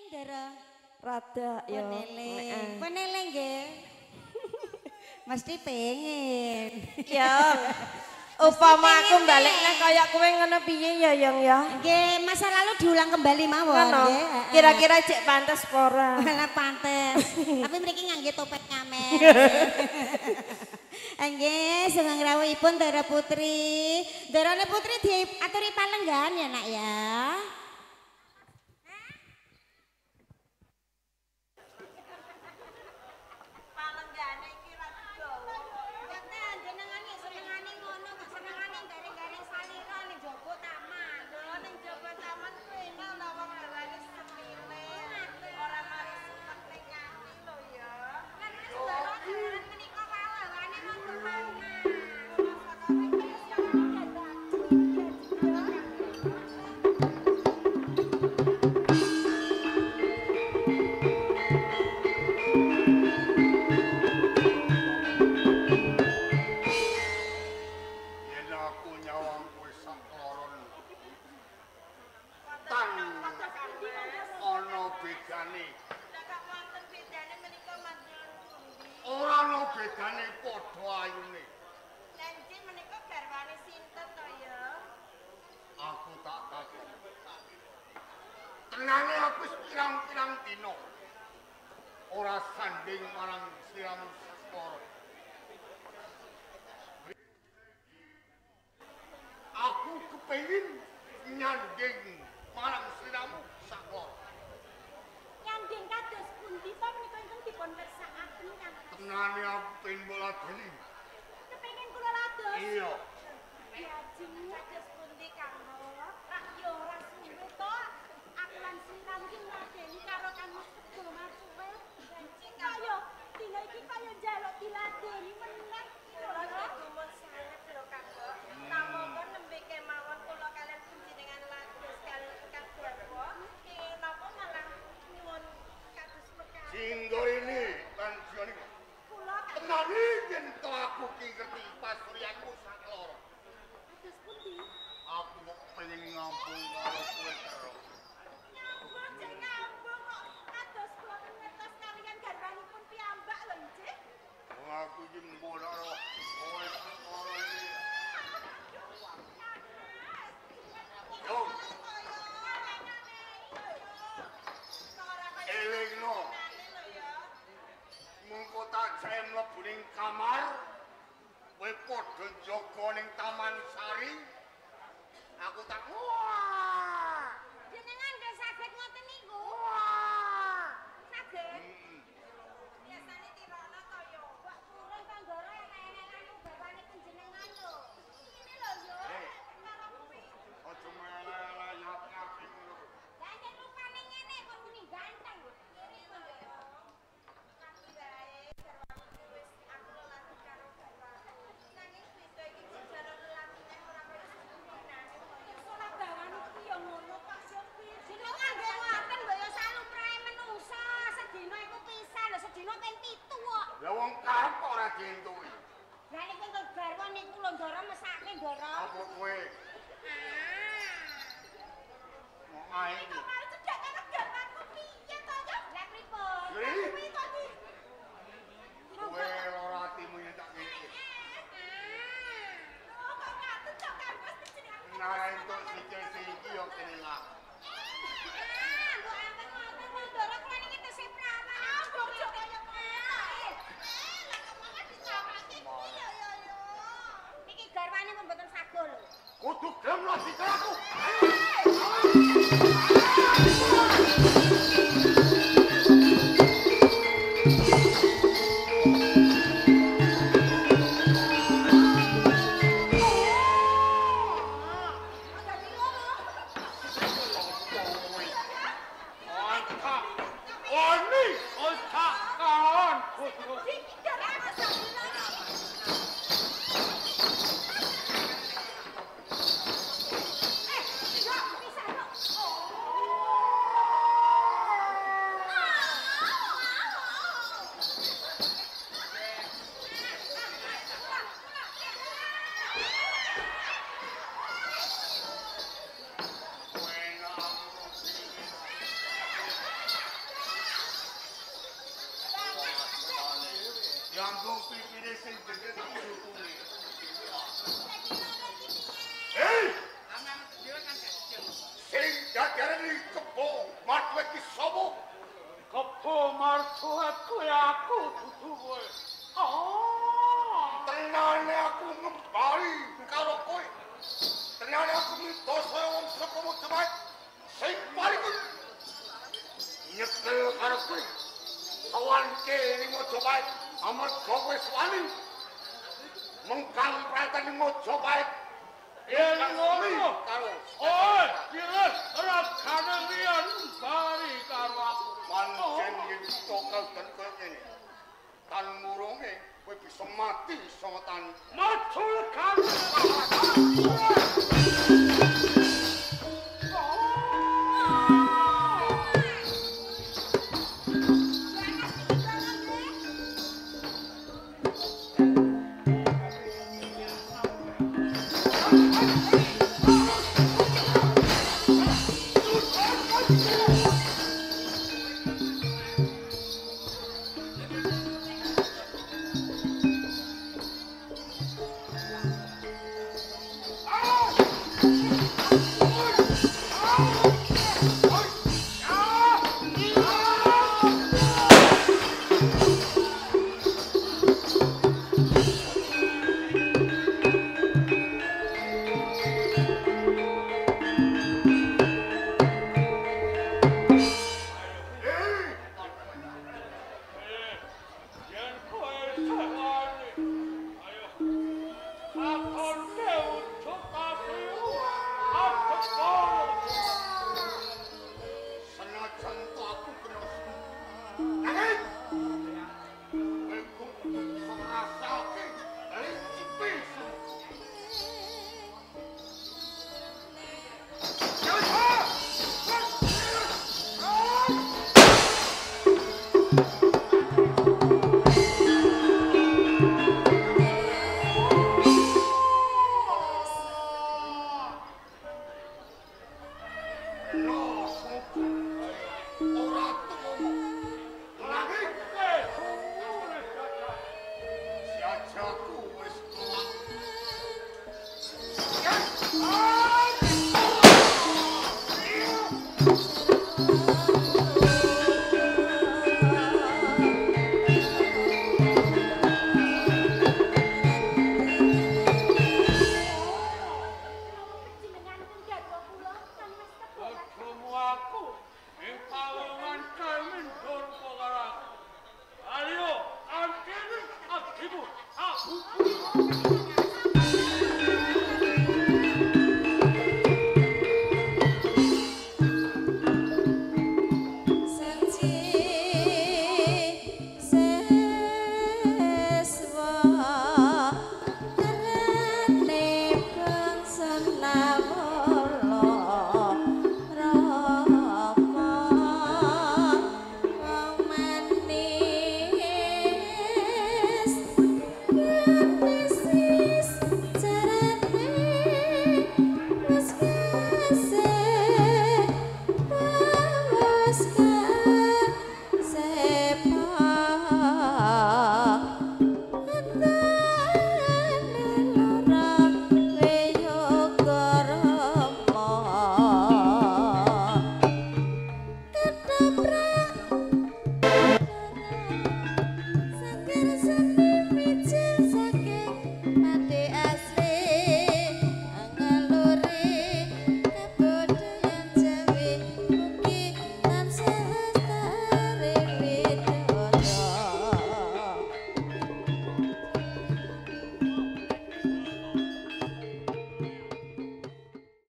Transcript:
Ndara? Rada ya. Peneling nggih. Mesti pengen. Ya. Upama aku balekne kaya kowe ngono piye ya, Yang ya? Nggih, masa lalu diulang kembali mawon nggih. Kira-kira cek pantes apa ora? Malah pantes. Tapi mriki ngangge topeng ngamen. Nggih, sugeng rawuhipun Ndara Putri. Ndarane Putri diaturi palenggahan ya, Nak ya. Tenane aku wis pirang-pirang dina ora sanding marang sliramu saklara. Aku kepengin nyanding marang sliramu saklara. Nyanding kados pundi to menika ingkang dipun kersakaken Kang? Tenane aku pengin mbok ladeni. Kepengin kula lados? Iya. Diajeng kados pundi Kang? Rak yo ora suwe to. Aku lan sliramu iki ngladeni karo Kang Mas Kebo Marsuwe. Kaya dina iki kaya njaluk diladeni meneh. Kula gumun sanget lho Kang. Namung nembe kemawon kula kalian panjenengan lados kalian ingkang garwa. Kenging napa malah nyuwun kados perkara. Singgorene lan Joni. Kula tenane yen to aku ki ngerti pasuryanmu saklara. Kados pundi? Aku kok pengen ngambung karo kowe terus. Ngambung cek ngambung kok kados kula ngertos kalian garwanipun piyambak lho nggih. Wong aku iki mbono kowe saklara iki. Yo. Elingno. Mungko tak jae mlebu ning kamar, kowe padha njaga ning Taman Sari. Aku tak wah. Jenengan nggih saged ngoten niku? Saged. Biasane tirokno to yo. Mbok purun to Ndara enek-enekan garwane panjenengan lho. Ngene lho yo. Karo kuwi. Aja melek-melek ngapik ngono. Lah yen rupane ngene kok muni ganteng. Ngene lho yo. Kami wae garwaku wis aku lelaki karo garwaku. Nanging beda iki sejarah lelakine ora kaya sepunane. Salah gawan iki yo ngono kok yo piye. Jenengan nggih ngoten mbok yo salumrahe menungsa. Sedina iku pisan lho, sedina ping 7 kok. Lah wong karep kok ora dientuki. Lah niku engko garwa niku lho Ndara mesake Ndara. Apa kowe? Ah. Mau ae. Kok mari cedhak karo garwaku piye to yo? Lah pripun? Kuwi kok di kowe lara atimu yen tak kene. Ah. Kok ngaten to Kang Mas jenengan. Nah entuk sikil iki yo kene lah. Ah, mbok ampun ngoten Ndara kula niki tesih prawan. Ah, mbok aja kaya ngono. Lah kok malah disamake kuwi yo yo yo. Niki garwane pun mboten sago lho. Kudu gelem lho sikil aku. Lambung pipine sing jeneng putune. Hei! Sing dadarane kebo martuwe ki sapa? Kebo martuwe kuwi aku dudu kowe. Oh, tenane aku ngembali karo kowe. Tenane aku minta saya wong saka Majapahit sing paling nyekel karo kowe. Sawanke ning Majapahit amarga kowe wani mengkang pratan ning Majapahit. Yen ngono karo oi, kira ragane liyan bari karo aku. Pancen yen tokal den koyo ngene. Tan murunge kowe bisa mati saka tan. Macul karo. Tetep